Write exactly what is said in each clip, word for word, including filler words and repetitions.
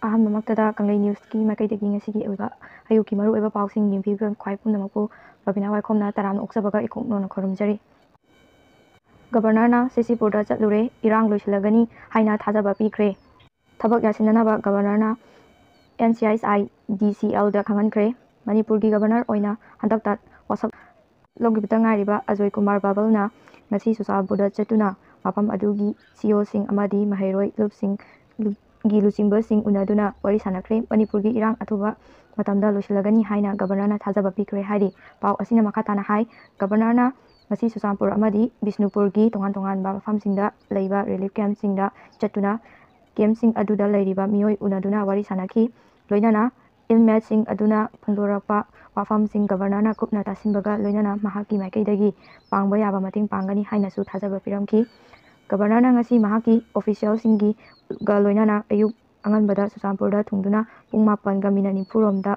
ꯑꯍꯥꯟꯕꯃꯛꯇꯗ ꯀꯪꯂꯩ ꯅ꯭ꯌꯨꯁꯀꯤ ꯃꯥꯏꯀꯩꯗꯒꯤ ꯉꯁꯤꯒꯤ ꯑꯣꯏꯕ ꯑꯌꯨꯛꯀꯤ ꯃꯔꯨꯑꯣꯏꯕ ꯄꯥꯎꯁꯤꯡ ꯌꯦꯡꯕꯤꯕ ꯈ꯭ꯋꯥꯏ ꯄꯨꯝꯅꯃꯛꯄꯨ ꯕꯕꯤꯅꯥ ꯋꯥꯏꯈꯣꯝꯅ ꯇꯔꯥꯝꯅ ꯑꯣꯛꯆꯕꯒ ꯏꯀꯣꯛ ꯅꯣꯟꯅ ꯈꯨꯔꯨꯝꯖꯔꯤ꯫ ꯒꯕꯔꯅꯔꯅ ꯁꯤꯁꯤꯄꯨꯔꯗ ꯆꯠꯂꯨꯔꯦ, ꯏꯔꯥꯡ ꯂꯣꯏꯁꯤꯜꯂꯒꯅꯤ ꯍꯥꯏꯅ ꯊꯥꯖꯕ ꯄꯤꯈ꯭ꯔꯦ꯫ ꯊꯕꯛ ꯌꯥꯁꯤꯟꯅꯅꯕ ꯒꯕꯔꯅꯔꯅ NCISIDCLꯗ ꯈꯪꯍꯟꯈ꯭ꯔꯦ꯫ ꯃꯅꯤꯄꯨꯔꯒꯤ ꯒꯕꯔꯅꯔ ꯑꯣꯏꯅ ꯍꯟꯗꯛꯇ ꯋꯥꯁꯛ ꯂꯧꯈꯤꯕꯇ ꯉꯥꯏꯔꯤꯕ ꯑꯖꯣꯏ ꯀꯨꯃꯥꯔ ꯕꯥꯕꯜꯅ ꯉꯁꯤ ꯆꯨꯔꯆꯥꯟꯄꯨꯔꯗ ꯆꯠꯇꯨꯅ ꯃꯐꯝ ꯑꯗꯨꯒꯤ CEOꯁꯤꯡ ꯑꯃꯗꯤ ꯃꯍꯩꯔꯣꯏ ꯂꯨꯞꯁꯤꯡ, ꯂꯨꯞ-, ꯒꯤ ꯂꯨꯆꯤꯡꯕꯁꯤꯡ ꯎꯅꯗꯨꯅ ꯋꯥꯔꯤ ꯁꯥꯟꯅꯈ꯭ꯔꯦ꯫ ꯃꯅꯤꯄꯨꯔꯒꯤ ꯏꯔꯥꯡ ꯑꯊꯨꯕ ꯃꯇꯝꯗ ꯂꯣꯏꯁꯤꯜꯂꯒꯅꯤ ꯍꯥꯏꯅ ꯒꯕꯔꯅꯔꯅ ꯊꯥꯖꯕ ꯄꯤꯈ꯭ꯔꯦ ꯍꯥꯏꯔꯤ꯫ ꯄꯥꯎ ꯑꯁꯤꯅ ꯃꯈꯥ ꯇꯥꯅ ꯍꯥꯏ, ꯒꯕꯔꯅꯔꯅ ꯉꯁꯤ ꯆꯨꯔꯆꯥꯟꯄꯨꯔ ꯑꯃꯗꯤ ꯕꯤꯁꯅꯨꯄꯨꯔꯒꯤ ꯇꯣꯉꯥꯟ ꯇꯣꯉꯥꯟꯕ ꯃꯐꯝꯁꯤꯡꯗ ꯂꯩꯕ ꯔꯤꯂꯤꯐ ꯀꯦꯝꯞꯁꯤꯡꯗ ꯆꯠꯇꯨꯅ ꯀꯦꯝꯞꯁꯤꯡ ꯑꯗꯨꯗ ꯂꯩꯔꯤꯕ ꯃꯤꯑꯣꯏ ꯎꯅꯗꯨꯅ ꯋꯥꯔꯤ ꯁꯥꯟꯅꯈꯤ꯫ ꯂꯣꯏꯅꯅ ꯏꯟꯃꯦꯠꯁꯤꯡ ꯑꯗꯨꯅ ꯐꯣꯡꯗꯣꯔꯛꯄ ꯋꯥꯐꯝꯁꯤꯡ ꯒꯕꯔꯅꯔꯅ ꯀꯨꯞꯅ ꯇꯥꯁꯤꯟꯕꯒ ꯂꯣꯏꯅꯅ ꯃꯍꯥꯛꯀꯤ ꯃꯥꯏꯀꯩꯗꯒꯤ ꯄꯥꯡꯕ ꯌꯥꯕ ꯃꯇꯦꯡ ꯄꯥꯡꯒꯅꯤ ꯍꯥꯏꯅꯁꯨ ꯊꯥꯖꯕ ꯄꯤꯔꯝꯈꯤ꯫ ꯒꯕꯔꯅꯔꯅ ꯉꯁꯤ ꯃꯍꯥꯛꯀꯤ ꯑꯣꯐꯤꯁꯤꯌꯦꯜꯁꯤꯡꯒꯤ ꯒ ꯂꯣꯏꯅꯅ ꯑꯌꯨꯛ ꯑꯉꯟꯕꯗ ꯆꯨꯔꯆꯥꯟꯄꯨꯔꯗ ꯊꯨꯡꯗꯨꯅ ꯄꯨꯡ ꯃꯥꯄꯟꯒ ꯃꯤꯅꯠ ꯅꯤꯐꯨ ꯔꯣꯝꯗ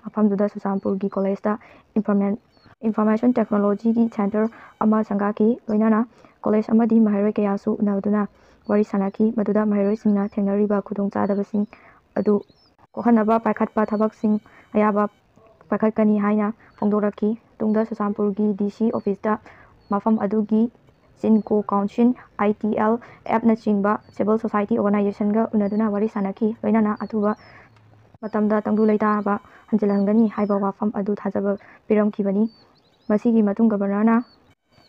ꯃꯐꯝꯗꯨꯗ ꯆꯨꯔꯆꯥꯟꯄꯨꯔꯒꯤ ꯀꯣꯂꯦꯖꯇ ꯏꯟꯐꯣꯔꯃꯦꯟ-, ꯏꯟꯐꯣꯔꯃꯦꯁꯟ ꯇꯦꯛꯅꯣꯂꯣꯖꯤꯒꯤ ꯁꯦꯟꯇꯔ ꯑꯃ ꯁꯪꯒꯥꯈꯤ꯫ ꯂꯣꯏꯅꯅ ꯀꯣꯂꯦꯖ ꯑꯃꯗꯤ ꯃꯍꯩꯔꯣꯏ ꯀꯌꯥꯁꯨ ꯎꯅꯗꯨꯅ ꯋꯥꯔꯤ ꯁꯥꯟꯅꯈꯤ, ꯃꯗꯨꯗ ꯃꯍꯩꯔꯣꯏꯁꯤꯡꯅ ꯊꯦꯡꯅꯔꯤꯕ ꯈꯨꯗꯣꯡꯆꯥꯗꯕꯁꯤꯡ ꯑꯗꯨ ꯀꯣꯛꯍꯟꯅꯕ ꯄꯥꯏꯈꯠꯄ ꯊꯕꯛꯁꯤꯡ ꯑꯌꯥꯕ ꯄꯥꯏꯈꯠꯀꯅꯤ ꯍꯥꯏꯅ ꯐꯣꯡꯗꯣꯔꯛꯈꯤ꯫ ꯇꯨꯡꯗ ꯆꯨꯔꯆꯥꯟꯄꯨꯔꯒꯤ DC ꯑꯣꯐꯤꯁꯇ ꯃꯐꯝ ꯑꯗꯨꯒꯤ ꯆꯤꯟꯀꯣ ꯀꯥꯎꯟꯁꯤꯜ, ITLFꯅꯆꯤꯡꯕ ꯁꯤꯚꯤꯜ ꯁꯣꯁꯥꯏꯇꯤ ꯑꯣꯔꯒꯅꯥꯏꯖꯦꯁꯟꯒ ꯎꯅꯗꯨꯅ ꯋꯥꯔꯤ ꯁꯥꯟꯅꯈꯤ꯫ ꯂꯣꯏꯅꯅ ꯑꯊꯨꯕ ꯃꯇꯝꯗ ꯇꯪꯗꯨ ꯂꯩꯇꯥꯕ ꯍꯟꯖꯤꯜꯍꯟꯒꯅꯤ ꯍꯥꯏꯕ ꯋꯥꯐꯝ ꯑꯗꯨ ꯊꯥꯖꯕ ꯄꯤꯔꯝꯈꯤꯕꯅꯤ꯫ ꯃꯁꯤꯒꯤ ꯃꯇꯨꯡ ꯒꯕꯔꯅꯔꯅ,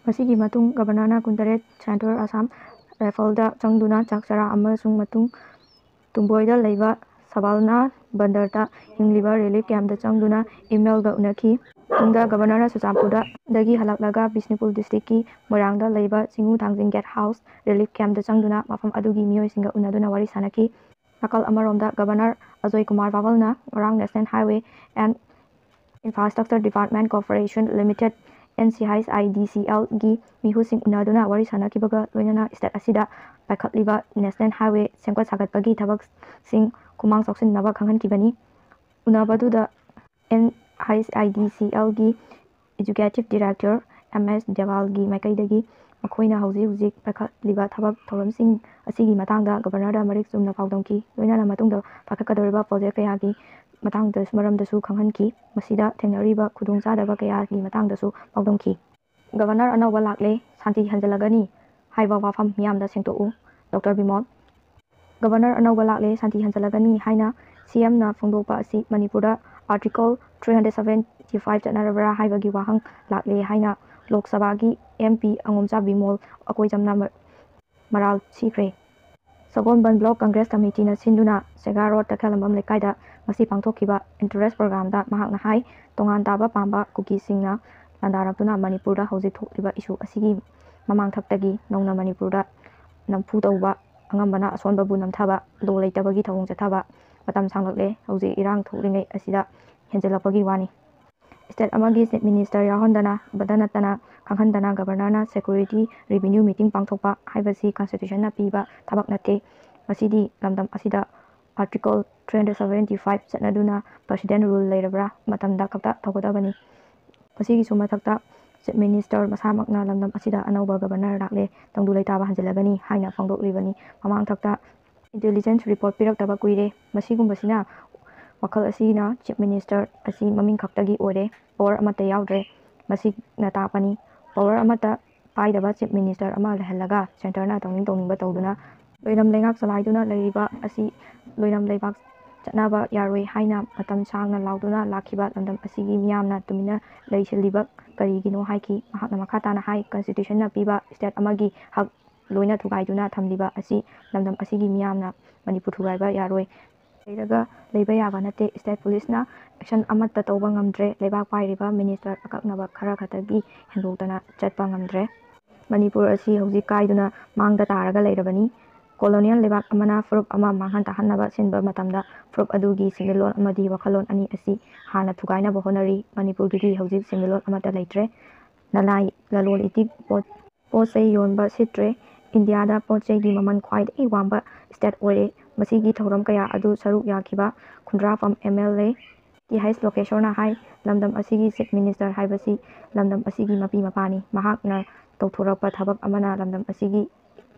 ꯃꯁꯤꯒꯤ ꯃꯇꯨꯡ ꯒꯕꯔꯅꯔꯅ ꯀꯨꯟꯇꯔꯦꯠ ꯁꯦꯟꯇ꯭ꯔꯦꯜ ꯑꯁꯥꯝ ꯔꯥꯏꯐꯜꯗ ꯆꯪꯗꯨꯅ ꯆꯥꯛ ꯆꯔꯥ ꯑꯃꯁꯨꯡ ꯃꯇꯨꯡ ꯇꯨꯝꯕꯣꯏꯗ ꯂꯩꯕ ꯁꯕꯥꯜꯅꯥ ꯕꯟꯗꯔꯗ ꯍꯤꯡꯂꯤꯕ ꯔꯤꯂꯤꯐ ꯀꯦꯝꯞꯇ ꯆꯪꯗꯨꯅ ꯏꯃꯦꯜꯒ ꯎꯅꯈꯤ꯫ ꯇꯨꯡꯗ ꯒꯕꯔꯅꯔꯅ ꯆꯨꯔꯆꯥꯟꯄꯨꯔꯗꯒꯤ ꯍꯜꯂꯛꯂꯒ ꯕꯤꯁꯅꯨꯄꯨꯔ ꯗꯤꯁꯇ꯭ꯔꯤꯛꯀꯤ ꯃꯣꯏꯔꯥꯡꯗ ꯂꯩꯕ ꯆꯤꯡꯉꯨ ꯊꯥꯡꯖꯤꯡ ꯒꯦꯠ ꯍꯥꯎꯁ ꯔꯤꯂꯤꯐ ꯀꯦꯝꯞꯇ ꯆꯪꯗꯨꯅ ꯃꯐꯝ ꯑꯗꯨꯒꯤ ꯃꯤꯑꯣꯏꯁꯤꯡꯒ ꯎꯅꯗꯨꯅ ꯋꯥꯔꯤ ꯁꯥꯟꯅꯈꯤ꯫ ꯅꯥꯀꯜ ꯑꯃꯔꯣꯝꯗ ꯒꯕꯔꯅꯔ ꯑꯖꯣꯏ ꯀꯨꯃꯥꯔ ꯕꯥꯕꯜꯅ ꯉꯔꯥꯡ National Highway and Infrastructure Development Corporation Limited, NHIDCLꯒꯤ ꯃꯤꯍꯨꯠꯁꯤꯡ ꯎꯅꯗꯨꯅ ꯋꯥꯔꯤ ꯁꯥꯟꯅꯈꯤꯕꯒ ꯂꯣꯏꯅꯅ ꯁ꯭ꯇꯦꯠ ꯑꯁꯤꯗ ꯄꯥꯏꯈꯠꯂꯤꯕ ꯅꯦꯁꯅꯦꯜ ꯍꯥꯏꯋꯦ ꯁꯦꯝꯒꯠ ꯁꯥꯒꯠꯄꯒꯤ ꯊꯕꯛꯁꯤꯡ ꯈꯨꯃꯥꯡ ꯆꯥꯎꯁꯤꯟꯅꯕ ꯈꯪꯍꯟꯈꯤꯕꯅꯤ꯫ ꯎꯅꯕꯗꯨꯗ NHIDCLꯒꯤ ꯑꯦꯛꯖꯤꯀ꯭ꯌꯨꯇꯤꯚ ꯗꯤꯔꯦꯛꯇꯔ M S ꯗꯦꯋꯥꯜꯒꯤ ꯃꯥꯏꯀꯩꯗꯒꯤ ꯃꯈꯣꯏꯅ ꯍꯧꯖꯤꯛ ꯍꯧꯖꯤꯛ ꯄꯥꯏꯈꯠꯂꯤꯕ ꯊꯕꯛ ꯊꯧꯔꯝꯁꯤꯡ ꯑꯁꯤꯒꯤ ꯃꯇꯥꯡꯗ ꯒꯕꯔꯅꯔꯗ ꯃꯔꯤꯛ ꯆꯨꯝꯅ ꯄꯥꯎꯗꯝꯈꯤ꯫ ꯂꯣꯏꯅꯅ ꯃꯇꯨꯡꯗ ꯄꯥꯏꯈꯠꯀꯗꯧꯔꯤꯕ ꯄ꯭ꯔꯣꯖꯦꯛ ꯀꯌꯥꯒꯤ ꯃꯇꯥꯡꯗ, ꯃꯔꯝꯗꯁꯨ ꯈꯪꯍꯟꯈꯤ꯫ ꯃꯁꯤꯗ ꯊꯦꯡꯅꯔꯤꯕ ꯈꯨꯗꯣꯡꯆꯥꯗꯕ ꯀꯌꯥꯒꯤ ꯃꯇꯥꯡꯗꯁꯨ ꯄꯥꯎꯗꯝꯈꯤ꯫ ꯒꯕꯔꯅꯔ ꯑꯅꯧꯕ ꯂꯥꯛꯂꯦ, ꯁꯥꯟꯇꯤ ꯍꯟꯖꯤꯜꯂꯒꯅꯤ ꯍꯥꯏꯕ ꯋꯥꯐꯝ ꯃꯤꯌꯥꯝꯗ ꯁꯦꯡꯗꯣꯛꯎ, ꯗꯣꯛꯇꯔ ꯕꯤꯃꯣꯜ꯫ ꯒꯕꯔꯅꯔ ꯑꯅꯧꯕ ꯂꯥꯛꯂꯦ, ꯁꯥꯟꯇꯤ ꯍꯟꯖꯤꯜꯂꯒꯅꯤ ꯍꯥꯏꯅ ꯁꯤ ꯑꯦꯝꯅ ꯐꯣꯡꯗꯣꯛꯄ ꯑꯁꯤ ꯃꯅꯤꯄꯨꯔꯗ article three hundred seventy five ꯆꯠꯅꯔꯕ꯭ꯔꯥ ꯍꯥꯏꯕꯒꯤ ꯋꯥꯍꯪ ꯂꯥꯛꯂꯦ ꯍꯥꯏꯅ ꯂꯣꯛ ꯁꯚꯥꯒꯤ ꯑꯦꯝ ꯄꯤ ꯑꯉꯣꯝꯆꯥ ꯕꯤꯃꯣꯜ ꯑꯀꯣꯏꯖꯝꯅ ꯃ-, ꯃꯔꯥꯜ ꯁꯤꯈ꯭ꯔꯦ꯫ ꯁꯒꯣꯜꯕꯟ ꯕ꯭ꯂꯣꯛ ꯀꯪꯒ꯭ꯔꯦꯁ ꯀꯃꯤꯇꯤꯅ ꯁꯤꯟꯗꯨꯅ ꯁꯦꯒꯥꯔꯣꯗ ꯇꯈꯦꯜꯂꯝꯕꯝ ꯂꯩꯀꯥꯏꯗ ꯉꯁꯤ ꯄꯥꯡꯊꯣꯛꯈꯤꯕ ꯏꯟꯇꯔꯦꯁ ꯄ꯭ꯔꯣꯒ꯭ꯔꯥꯝꯗ ꯃꯍꯥꯛꯅ ꯍꯥꯏ, ꯇꯣꯉꯥꯟ ꯇꯥꯕ ꯄꯥꯝꯕ ꯀꯨꯀꯤꯁꯤꯡꯅ ꯂꯥꯟꯗꯥꯔꯛꯇꯨꯅ ꯃꯅꯤꯄꯨꯔꯗ ꯍꯧꯖꯤꯛ ꯊꯣꯛꯂꯤꯕ ꯏꯁꯨ ꯑꯁꯤꯒꯤ ꯃꯃꯥꯡꯊꯛꯇꯒꯤ ꯅꯧꯅ ꯃꯅꯤꯄꯨꯔꯗ ꯅꯝꯐꯨ ꯇꯧꯕ, ꯑꯉꯝꯕꯅ ꯑꯁꯣꯟꯕꯕꯨ ꯅꯝꯊꯕ, ꯂꯣ ꯂꯩꯇꯕꯒꯤ ꯊꯧꯑꯣꯡ ꯆꯠꯊꯕ ꯃꯇꯝ ꯁꯥꯡꯂꯛꯂꯦ꯫ ꯍꯧꯖꯤꯛ ꯏꯔꯥꯡ ꯊꯣꯛꯂꯤꯉꯩ ꯑꯁꯤꯗ ꯍꯦꯟꯖꯤꯜꯂꯛꯄꯒꯤ ꯋꯥꯅꯤ꯫ ꯁ꯭ꯇꯦꯠ ꯑꯃꯒꯤ ꯆꯤꯐ ꯃꯤꯅꯤꯁꯇꯔ ꯌꯥꯎꯍꯟꯗꯅ, ꯕꯗ ꯅꯠꯇꯅ ꯈꯪꯍꯟꯗꯅ ꯒꯕꯔꯅꯔꯅ ꯁꯦꯀ꯭ꯌꯨꯔꯤꯇꯤ ꯔꯤꯚꯤꯅ꯭ꯌꯨ ꯃꯤꯇꯤꯡ ꯄꯥꯡꯊꯣꯛꯄ ꯍꯥꯏꯕꯁꯤ ꯀꯟꯁꯇꯤꯇ꯭ꯌꯨꯁꯟꯅ ꯄꯤꯕ ꯊꯕꯛ ꯅꯠꯇꯦ꯫ ꯃꯁꯤꯗꯤ ꯂꯝꯗꯝ ꯑꯁꯤꯗ article three hundred seventy five ꯆꯠꯅꯗꯨꯅ ꯄ꯭ꯔꯁꯤꯗꯦꯟ ꯔꯨꯜ ꯂꯩꯔꯕ꯭ꯔꯥ ꯃꯇꯝꯗ ꯈꯛꯇ ꯇꯧꯒꯗꯕꯅꯤ꯫ ꯃꯁꯤꯒꯤꯁꯨ ꯃꯊꯛꯇ ꯆꯤꯐ ꯃꯤꯅꯤꯁꯇꯔ ꯃꯁꯥꯃꯛꯅ ꯂꯝꯗꯝ ꯑꯁꯤꯗ ꯑꯅꯧꯕ ꯒꯕꯔꯅꯔ ꯂꯥꯛꯂꯦ, ꯇꯪꯗꯨ ꯂꯩꯇꯥꯕ ꯍꯟꯖꯤꯜꯂꯒꯅꯤ ꯍꯥꯏꯅ ꯐꯣꯡꯗꯣꯛꯂꯤꯕꯅꯤ꯫ ꯃꯃꯥꯡꯊꯛꯇ ꯏꯟꯇꯦꯂꯤꯖꯦꯟꯁ ꯔꯤꯄꯣꯔꯠ ꯄꯤꯔꯛꯇꯕ ꯀꯨꯏꯔꯦ꯫ ꯃꯁꯤꯒꯨꯝꯕꯁꯤꯅ ꯋꯥꯈꯜ ꯑꯁꯤꯅ ꯆꯤꯐ ꯃꯤꯅꯤꯁꯇꯔ ꯑꯁꯤ ꯃꯃꯤꯡ ꯈꯛꯇꯒꯤ ꯑꯣꯏꯔꯦ, ꯄꯋꯥꯔ ꯑꯃꯠꯇ ꯌꯥꯎꯗ꯭ꯔꯦ꯫ ꯃꯁꯤꯅ ꯇꯥꯛꯄꯅꯤ, ꯄꯋꯥꯔ ꯑꯃꯠꯇ ꯄꯥꯏꯗꯕ ꯆꯤꯐ ꯃꯤꯅꯤꯁꯇꯔ ꯑꯃ ꯂꯩꯍꯜꯂꯒ ꯁꯦꯟꯇꯔꯅ ꯇꯧꯅꯤꯡ ꯇꯧꯅꯤꯡꯕ ꯇꯧꯗꯨꯅ ꯂꯣꯏꯔꯝ ꯂꯩꯉꯥꯛ ꯆꯂꯥꯏꯗꯨꯅ ꯂꯩꯔꯤꯕ ꯑꯁꯤ ꯂꯣꯏꯔꯝ ꯂꯩꯕꯥꯛ ꯆꯠꯅꯕ ꯌꯥꯔꯣꯏ ꯍꯥꯏꯅ ꯃꯇꯝ ꯁꯥꯡꯅ ꯂꯥꯎꯗꯨꯅ ꯂꯥꯛꯈꯤꯕ ꯂꯝꯗꯝ ꯑꯁꯤꯒꯤ ꯃꯤꯌꯥꯝꯅ ꯇꯨꯃꯤꯟꯅ ꯂꯩꯁꯤꯜꯂꯤꯕ ꯀꯔꯤꯒꯤꯅꯣ ꯍꯥꯏꯈꯤ꯫ ꯃꯍꯥꯛꯅ ꯃꯈꯥ ꯇꯥꯅ ꯍꯥꯏ, ꯀꯟꯁꯇꯤꯇ꯭ꯌꯨꯁꯟꯅ ꯄꯤꯕ ꯁ꯭ꯇꯦꯠ ꯑꯃꯒꯤ ꯍꯛ ꯂꯣꯏꯅ ꯊꯨꯒꯥꯏꯗꯨꯅ ꯊꯝꯂꯤꯕ ꯑꯁꯤ ꯂꯝꯗꯝ ꯑꯁꯤꯒꯤ ꯃꯤꯌꯥꯝꯅ ꯃꯅꯤꯄꯨꯔ ꯊꯨꯒꯥꯏꯕ ꯌꯥꯔꯣꯏ꯫ ꯂꯩꯔꯒ ꯂꯩꯕ ꯌꯥꯕ ꯅꯠꯇꯦ꯫ ꯁ꯭ꯇꯦꯠ ꯄꯨꯂꯤꯁꯅ ꯑꯦꯛꯁꯟ ꯑꯃꯠꯇ ꯇꯧꯕ ꯉꯝꯗ꯭ꯔꯦ꯫ ꯂꯩꯕꯥꯛ ꯄꯥꯏꯔꯤꯕ ꯃꯤꯅꯤꯁꯇꯔ ꯑꯀꯛꯅꯕ ꯈꯔ ꯈꯛꯇꯒꯤ ꯍꯦꯟꯗꯣꯛꯇꯅ ꯆꯠꯄ ꯉꯝꯗ꯭ꯔꯦ꯫ ꯃꯅꯤꯄꯨꯔ ꯑꯁꯤ ꯍꯧꯖꯤꯛ ꯀꯥꯏꯗꯨꯅ ꯃꯥꯡꯗ ꯇꯥꯔꯒ ꯂꯩꯔꯕꯅꯤ꯫ ꯀꯣꯂꯣꯅꯤꯌꯦꯜ ꯂꯩꯕꯥꯛ ꯑꯃꯅ ꯐꯨꯔꯨꯞ ꯑꯃ ꯃꯥꯡꯍꯟ ꯇꯥꯍꯟꯅꯕ ꯁꯤꯟꯕ ꯃꯇꯝꯗ ꯐꯨꯔꯨꯞ ꯑꯗꯨꯒꯤ ꯁꯦꯟꯃꯤꯠꯂꯣꯟ ꯑꯃꯗꯤ ꯋꯥꯈꯜꯂꯣꯟ ꯑꯅꯤ ꯑꯁꯤ ꯍꯥꯟꯅ ꯊꯨꯒꯥꯏꯅꯕ ꯍꯣꯠꯅꯔꯤ꯫ ꯃꯅꯤꯄꯨꯔꯒꯤꯗꯤ ꯍꯧꯖꯤꯛ ꯁꯦꯟꯃꯤꯠꯂꯣꯟ ꯑꯃꯠꯇ ꯂꯩꯇ꯭ꯔꯦ꯫ ꯅꯂꯥꯏ, ꯂꯂꯣꯟ ꯏꯇꯤꯛ, ꯄꯣꯠ, ꯄꯣꯠ ꯆꯩ ꯌꯣꯟꯕ ꯁꯤꯠꯇ꯭ꯔꯦ꯫ ꯏꯟꯗꯤꯌꯥꯗ ꯄꯣꯠ ꯆꯩꯒꯤ ꯃꯃꯜ ꯈ꯭ꯋꯥꯏꯗꯒꯤ ꯋꯥꯡꯕ ꯁ꯭ꯇꯦꯠ ꯑꯣꯏꯔꯦ꯫ ꯃꯁꯤꯒꯤ ꯊꯧꯔꯝ ꯀꯌꯥ ꯑꯗꯨ ꯁꯔꯨꯛ ꯌꯥꯈꯤꯕ ꯈꯨꯟꯗ꯭ꯔꯥꯐꯝ M L A T H ꯂꯣꯀꯦꯁꯣꯔꯅ ꯍꯥꯏ, ꯂꯝꯗꯝ ꯑꯁꯤꯒꯤ ꯆꯤꯐ ꯃꯤꯅꯤꯁꯇꯔ ꯍꯥꯏꯕꯁꯤ ꯂꯝꯗꯝ ꯑꯁꯤꯒꯤ ꯃꯄꯤ ꯃꯄꯥꯅꯤ꯫ ꯃꯍꯥꯛꯅ ꯇꯧꯊꯣꯔꯛꯄ ꯊꯕꯛ ꯑꯃꯅ ꯂꯝꯗꯝ ꯑꯁꯤꯒꯤ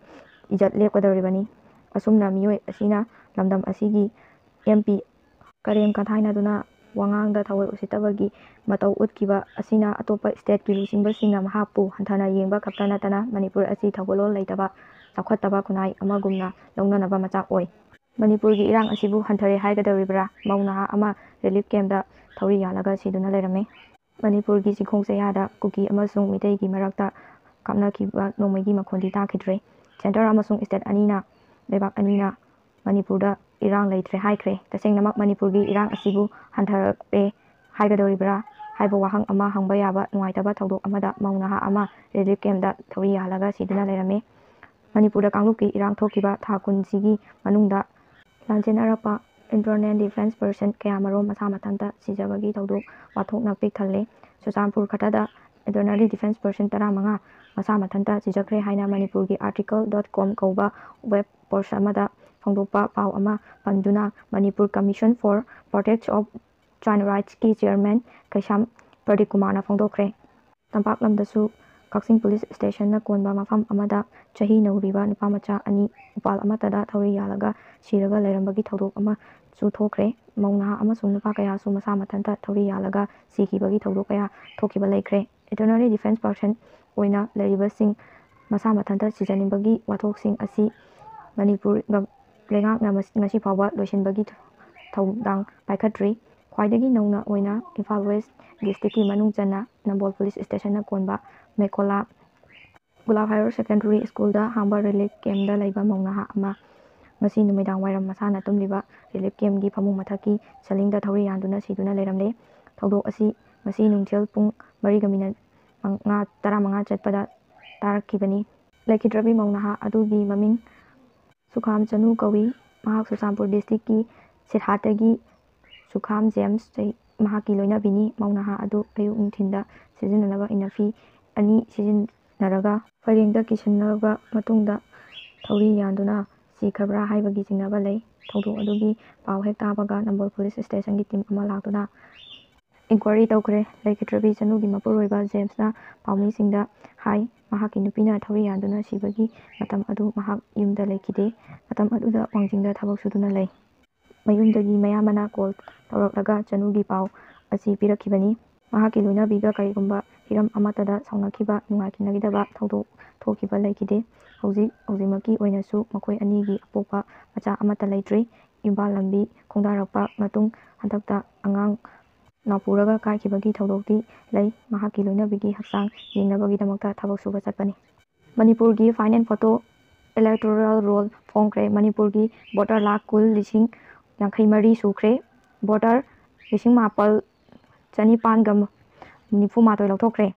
ꯏꯖꯠ ꯂꯦꯞꯀꯗꯧꯔꯤꯕꯅꯤ꯫ ꯑꯁꯨꯝꯅ ꯃꯤꯑꯣꯏ ꯑꯁꯤꯅ ꯂꯝꯗꯝ ꯑꯁꯤꯒꯤ ꯑꯦꯝ ꯄꯤ ꯀꯔꯦꯝ ꯀꯊꯥꯏꯅꯗꯨꯅ ꯋꯥꯉꯥꯡꯗ ꯊꯑꯣꯏ ꯎꯁꯤꯠꯇꯕꯒꯤ ꯃꯇꯧ ꯎꯠꯈꯤꯕ ꯑꯁꯤꯅ ꯑꯇꯣꯞꯄ ꯁ꯭ꯇꯦꯠꯀꯤ ꯂꯨꯆꯤꯡꯕꯁꯤꯡꯅ ꯃꯍꯥꯛꯄꯨ ꯍꯟꯊꯅ ꯌꯦꯡꯕ ꯈꯛꯇ ꯅꯠꯇꯅ ꯃꯅꯤꯄꯨꯔ ꯑꯁꯤ ꯊꯧꯒꯜꯂꯣꯟ ꯂꯩꯇꯕ, ꯆꯥꯎꯈꯠꯇꯕ ꯈꯨꯟꯅꯥꯏ ꯑꯃꯒꯨꯝꯅ ꯂꯧꯅꯅꯕ ꯃꯆꯥꯛ ꯑꯣꯏ꯫ ꯃꯅꯤꯄꯨꯔꯒꯤ ꯏꯔꯥꯡ ꯑꯁꯤꯕꯨ ꯍꯟꯊꯔꯦ ꯍꯥꯏꯒꯗꯧꯔꯤꯕ꯭ꯔꯥ? ꯃꯧ ꯅꯍꯥ ꯑꯃ ꯔꯤꯂꯤꯐ ꯀꯦꯝꯞꯇ ꯊꯧꯔꯤ ꯌꯥꯜꯂꯒ ꯁꯤꯗꯨꯅ ꯂꯩꯔꯝꯃꯤ꯫ ꯃꯅꯤꯄꯨꯔꯒꯤ ꯆꯤꯡꯈꯣꯡ ꯆꯌꯥꯗ ꯀꯨꯀꯤ ꯑꯃꯁꯨꯡ ꯃꯤꯇꯩꯒꯤ ꯃꯔꯛꯇ ꯀꯥꯞꯅꯈꯤꯕ ꯅꯣꯡꯃꯩꯒꯤ ꯃꯈꯣꯟꯗꯤ ꯇꯥꯈꯤꯗ꯭ꯔꯦ꯫ ꯁꯦꯟꯇꯔ ꯑꯃꯁꯨꯡ ꯁ꯭ꯇꯦꯠ ꯑꯅꯤꯅ, ꯂꯩꯕꯥꯛ ꯑꯅꯤꯅ ꯃꯅꯤꯄꯨꯔꯗ ꯏꯔꯥꯡ ꯂꯩꯇ꯭ꯔꯦ ꯍꯥꯏꯈ꯭ꯔꯦ꯫ ꯇꯁꯦꯡꯅꯃꯛ ꯃꯅꯤꯄꯨꯔꯒꯤ ꯏꯔꯥꯡ ꯑꯁꯤꯕꯨ ꯍꯟꯊꯔꯛꯂꯦ ꯍꯥꯏꯒꯗꯧꯔꯤꯕ꯭ꯔꯥ ꯍꯥꯏꯕ ꯋꯥꯍꯪ ꯑꯃ ꯍꯪꯕ ꯌꯥꯕ ꯅꯨꯡꯉꯥꯏꯇꯕ ꯊꯧꯗꯣꯛ ꯑꯃꯗ ꯃꯧ ꯅꯍꯥ ꯑꯃ ꯔꯤꯂꯤꯐ ꯀꯦꯝꯞꯇ ꯊꯧꯔꯤ ꯌꯥꯜꯂꯒ ꯁꯤꯗꯨꯅ ꯂꯩꯔꯝꯃꯤ꯫ ꯃꯅꯤꯄꯨꯔꯗ ꯀꯥꯡꯂꯨꯞꯀꯤ ꯏꯔꯥꯡ ꯊꯣꯛꯈꯤꯕ ꯊꯥ ꯀꯨꯟꯁꯤꯒꯤ ꯃꯅꯨꯡꯗ ꯂꯥꯟꯖꯦꯟꯅꯔꯛꯄ ꯏꯟꯇꯔꯅꯦꯜ ꯗꯤꯐꯦꯟꯁ ꯄꯔꯁꯟ ꯀꯌꯥꯃꯔꯣꯝ ꯃꯁꯥ ꯃꯊꯟꯇ ꯁꯤꯖꯕꯒꯤ ꯊꯧꯗꯣꯛ ꯋꯥꯊꯣꯛꯅ ꯄꯤꯛ ꯊꯜꯂꯦ꯫ ꯆꯨꯔꯆꯥꯟꯄꯨꯔ ꯈꯛꯇꯗ ꯏꯟꯇꯔꯅꯦꯜ ꯗꯤꯐꯦꯟꯁ ꯄꯔꯁꯟ ꯇꯔꯥꯃꯉꯥ ꯃꯁꯥ ꯃꯊꯟꯇ ꯁꯤꯖꯈ꯭ꯔꯦ ꯍꯥꯏꯅ ꯃꯅꯤꯄꯨꯔꯒꯤ ꯑꯥꯔꯇꯤꯀꯜ ꯗꯣꯠ ꯀꯣꯝ ꯀꯧꯕ ꯋꯦꯕ ꯄꯣꯔꯁ ꯑꯃꯗ ꯐꯣꯡꯗꯣꯛꯄ ꯄꯥꯎ ꯑꯃ ꯄꯟꯗꯨꯅ Manipur commission for protection of child ꯔꯥꯏꯠꯁꯀꯤ ꯆꯤꯌꯔꯃꯦꯟ ꯀꯩꯁꯥꯝ ꯄ꯭ꯔꯗꯤꯞ ꯀꯨꯃꯥꯔꯅ ꯐꯣꯡꯗꯣꯛꯈ꯭ꯔꯦ꯫ ꯇꯝꯄꯥꯛꯂꯝꯗꯁꯨ ꯀꯛꯆꯤꯡ ꯄꯨꯂꯤꯁ ꯁ꯭ꯇꯦꯁꯟꯅ ꯀꯣꯟꯕ ꯃꯐꯝ ꯑꯃꯗ ꯆꯍꯤ ꯅꯧꯔꯤꯕ ꯅꯨꯄꯥ ꯃꯆꯥ ꯑꯅꯤ ꯎꯄꯥꯜ ꯑꯃꯠꯇꯗ ꯊꯧꯔꯤ ꯌꯥꯜꯂꯒ ꯁꯤꯔꯒ ꯂꯩꯔꯝꯕꯒꯤ ꯊꯧꯗꯣꯛ ꯑꯃꯁꯨ ꯊꯣꯛꯈ꯭ꯔꯦ꯫ ꯃꯧ ꯅꯍꯥ ꯑꯃꯁꯨꯡ ꯅꯨꯄꯥ ꯀꯌꯥꯁꯨ ꯃꯁꯥ ꯃꯊꯟꯇ ꯊꯧꯔꯤ ꯌꯥꯜꯂꯒ ꯁꯤꯈꯤꯕꯒꯤ ꯊꯧꯗꯣꯛ ꯀꯌꯥ ꯊꯣꯛꯈꯤꯕ ꯂꯩꯈ꯭ꯔꯦ꯫ ꯏꯟꯇꯔꯅꯦꯜ ꯗꯤꯐꯦꯟꯁ ꯄꯔꯁꯟ ꯑꯣꯏꯅ ꯂꯩꯔꯤꯕꯁꯤꯡ ꯃꯁꯥ ꯃꯊꯟꯇ ꯁꯤꯖꯅꯤꯡꯕꯒꯤ ꯋꯥꯊꯣꯛꯁꯤꯡ ꯑꯁꯤ ꯃꯅꯤꯄꯨꯔ ꯒ-, ꯂꯩꯉꯥꯛꯅ ꯃꯁ-, ꯉꯁꯤ ꯐꯥꯎꯕ ꯂꯣꯏꯁꯤꯟꯕꯒꯤ ꯊꯧꯗꯥꯡ ꯄꯥꯏꯈꯠꯇ꯭ꯔꯤ꯫ ꯈ꯭ꯋꯥꯏꯗꯒꯤ ꯅꯧꯅ ꯑꯣꯏꯅ ꯏꯝꯐꯥꯜ ꯋꯦꯁ ꯗꯤꯁꯇ꯭ꯔꯤꯛꯀꯤ ꯃꯅꯨꯡ ꯆꯟꯅ ꯅꯝꯕꯣꯜ ꯄꯨꯂꯤꯁ ꯁ꯭ꯇꯦꯁꯟꯅ ꯀꯣꯟꯕ ꯃꯦꯀꯣꯂꯥ ꯒꯨꯂꯥꯞ ꯍꯥꯌꯔ ꯁꯦꯀꯦꯟꯗꯔꯤ ꯁ꯭ꯀꯨꯜꯗ ꯍꯥꯡꯕ ꯔꯤꯂꯤꯐ ꯀꯦꯝꯞꯇ ꯂꯩꯕ ꯃꯧ ꯅꯍꯥ ꯑꯃ ꯉꯁꯤ ꯅꯨꯃꯤꯗꯥꯡ ꯋꯥꯏꯔꯝ ꯃꯁꯥꯅ ꯇꯨꯝꯂꯤꯕ ꯔꯤꯂꯤꯐ ꯀꯦꯝꯞꯀꯤ ꯐꯃꯨꯡ ꯃꯊꯛꯀꯤ ꯁꯤꯂꯤꯡꯗ ꯊꯧꯔꯤ ꯌꯥꯟꯗꯨꯅ ꯁꯤꯗꯨꯅ ꯂꯩꯔꯝꯂꯦ꯫ ꯊꯧꯗꯣꯛ ꯑꯁꯤ ꯉꯁꯤ ꯅꯨꯡꯊꯤꯜ ꯄꯨꯡ ꯃꯔꯤꯒ ꯃꯤꯅꯠ ꯃꯉꯥ, ꯇꯔꯥꯃꯉꯥ ꯆꯠꯄꯗ ꯇꯥꯔꯛꯈꯤꯕꯅꯤ꯫ ꯂꯩꯈꯤꯗ꯭ꯔꯕꯤ ꯃꯧ ꯅꯍꯥ ꯑꯗꯨꯒꯤ ꯃꯃꯤꯡ ꯁꯨꯈꯥꯝ ꯆꯅꯨ ꯀꯧꯏ꯫ ꯃꯍꯥꯛ ꯆꯨꯔꯆꯥꯟꯄꯨꯔ ꯗꯤꯁꯇ꯭ꯔꯤꯛꯀꯤ ꯁꯤꯔꯍꯥꯠꯇꯒꯤ ꯁꯨꯈꯥꯝ ꯖꯦꯝꯁ, ꯆꯍꯤ, ꯃꯍꯥꯛꯀꯤ ꯂꯣꯏꯅꯕꯤꯅꯤ꯫ ꯃꯧ ꯅꯍꯥ ꯑꯗꯨ ꯑꯌꯨꯛ ꯅꯨꯡꯊꯤꯟꯗ ꯁꯤꯖꯤꯟꯅꯅꯕ ꯏꯟꯅꯐꯤ ꯑꯅꯤ ꯁꯤꯖꯤꯟꯅꯔꯒ ꯐꯩꯔꯦꯡꯗ ꯀꯤꯁꯤꯟꯅꯔꯕ ꯃꯇꯨꯡꯗ ꯊꯧꯔꯤ ꯌꯥꯟꯗꯨꯅ ꯁꯤꯈ꯭ꯔꯕ꯭ꯔꯥ ꯍꯥꯏꯕꯒꯤ ꯆꯤꯡꯅꯕ ꯂꯩ꯫ ꯊꯧꯗꯣꯛ ꯑꯗꯨꯒꯤ ꯄꯥꯎ ꯍꯦꯛ ꯇꯥꯕꯒ ꯅꯝꯕꯣꯜ ꯄꯨꯂꯤꯁ ꯁ꯭ꯇꯦꯁꯟꯒꯤ ꯇꯤꯝ ꯑꯃ ꯂꯥꯛꯇꯨꯅ ꯏꯟꯀ꯭ꯋꯥꯏꯔꯤ ꯇꯧꯈ꯭ꯔꯦ꯫ ꯂꯩꯈꯤꯗ꯭ꯔꯕꯤ ꯆꯅꯨꯒꯤ ꯃꯄꯨꯔꯣꯏꯕ ꯖꯦꯝꯁꯅ ꯄꯥꯎꯃꯤꯁꯤꯡꯗ ꯍꯥꯏ, ꯃꯍꯥꯛꯀꯤ ꯅꯨꯄꯤꯅ ꯊꯧꯔꯤ ꯌꯥꯟꯗꯨꯅ ꯁꯤꯕꯒꯤ ꯃꯇꯝ ꯑꯗꯨ ꯃꯍꯥꯛ ꯌꯨꯝꯗ ꯂꯩꯈꯤꯗꯦ꯫ ꯃꯇꯝ ꯑꯗꯨꯗ ꯋꯥꯡꯖꯤꯡꯗ ꯊꯕꯛ ꯁꯨꯗꯨꯅ ꯂꯩ꯫ ꯃꯌꯨꯝꯗꯒꯤ ꯃꯌꯥꯝꯕꯅ ꯀꯣꯜ ꯇꯧꯔꯛꯂꯒ ꯆꯅꯨꯒꯤ ꯄꯥꯎ ꯑꯁꯤ ꯄꯤꯔꯛꯈꯤꯕꯅꯤ꯫ ꯃꯍꯥꯛꯀꯤ ꯂꯣꯏꯅꯕꯤꯒ ꯀꯔꯤꯒꯨꯝꯕ ꯍꯤꯔꯝ ꯑꯃꯠꯇꯗ ꯁꯥꯎꯅꯈꯤꯕ, ꯅꯨꯡꯉꯥꯏꯅꯈꯤꯗꯕ ꯊꯧꯗꯣꯛ ꯊꯣꯛꯈꯤꯕ ꯂꯩꯈꯤꯗꯦ꯫ ꯍꯧꯖꯤꯛ ꯍꯧꯖꯤꯛꯃꯛꯀꯤ ꯑꯣꯏꯅꯁꯨ ꯃꯈꯣꯏ ꯑꯅꯤꯒꯤ ꯑꯄꯣꯛꯄ ꯃꯆꯥ ꯑꯃꯠꯇ ꯂꯩꯇ꯭ꯔꯤ꯫ ꯏꯝꯐꯥꯜ ꯂꯝꯕꯤ ꯈꯣꯡꯗꯥꯔꯛꯄ ꯃꯇꯨꯡ ꯍꯟꯗꯛꯇ ꯑꯉꯥꯡ ꯅꯥꯄꯨꯔꯒ ꯀꯥꯏꯈꯤꯕꯒꯤ ꯊꯧꯗꯣꯛꯇꯤ ꯂꯩ꯫ ꯃꯍꯥꯛꯀꯤ ꯂꯣꯏꯅꯕꯤꯒꯤ ꯍꯛꯆꯥꯡ ꯌꯦꯡꯅꯕꯒꯤꯗꯃꯛꯇ ꯊꯕꯛ ꯁꯨꯕ ꯆꯠꯄꯅꯤ꯫ ꯃꯅꯤꯄꯨꯔꯒꯤ Fine and Photo Electoral Roll ꯐꯣꯡꯈ꯭ꯔꯦ꯫ ꯃꯅꯤꯄꯨꯔꯒꯤ ꯚꯣꯇꯔ ꯂꯥꯈ ꯀꯨꯟ ꯂꯤꯁꯤꯡ ꯌꯥꯡꯈꯩ ꯃꯔꯤ ꯁꯨꯈ꯭ꯔꯦ꯫ ꯚꯣꯇꯔ ꯂꯤꯁꯤꯡ ꯃꯥꯄꯜ ꯆꯅꯤꯄꯥꯟꯒ ꯅꯤꯐꯨ ꯃꯥꯊꯣꯏ ꯂꯧꯊꯣꯛꯈ꯭ꯔꯦ꯫